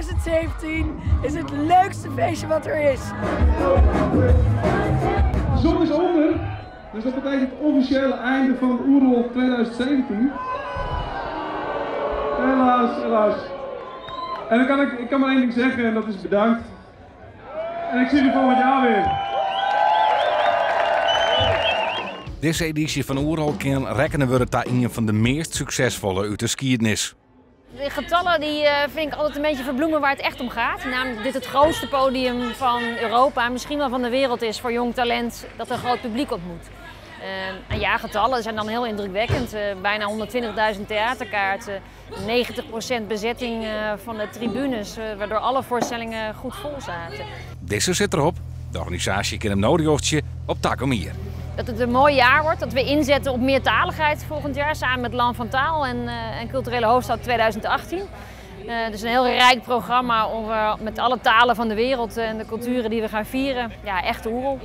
2017 is het leukste feestje wat er is. De zon is onder, dus dat betekent het officiële einde van Oerol 2017. Helaas, helaas. En dan kan ik, ik kan maar één ding zeggen en dat is bedankt. En ik zie jullie volgend jaar weer. Dizze edysje fan Oerol kin rekkene wurde ta ien fan de meast suksesfolle út de skiednis. De getallen die vind ik altijd een beetje verbloemen waar het echt om gaat. Namelijk dit het grootste podium van Europa, misschien wel van de wereld is voor jong talent dat een groot publiek ontmoet. En ja, getallen zijn dan heel indrukwekkend. Bijna 120.000 theaterkaarten, 90% bezetting van de tribunes, waardoor alle voorstellingen goed vol zaten. Dizze sit derop. De organisaasje kin him no rjochtsje op takom jier. Dat het een mooi jaar wordt, dat we inzetten op meertaligheid volgend jaar samen met Land van Taal en Culturele Hoofdstad 2018. Dus een heel rijk programma om met alle talen van de wereld en de culturen die we gaan vieren. Ja, echt Oerol.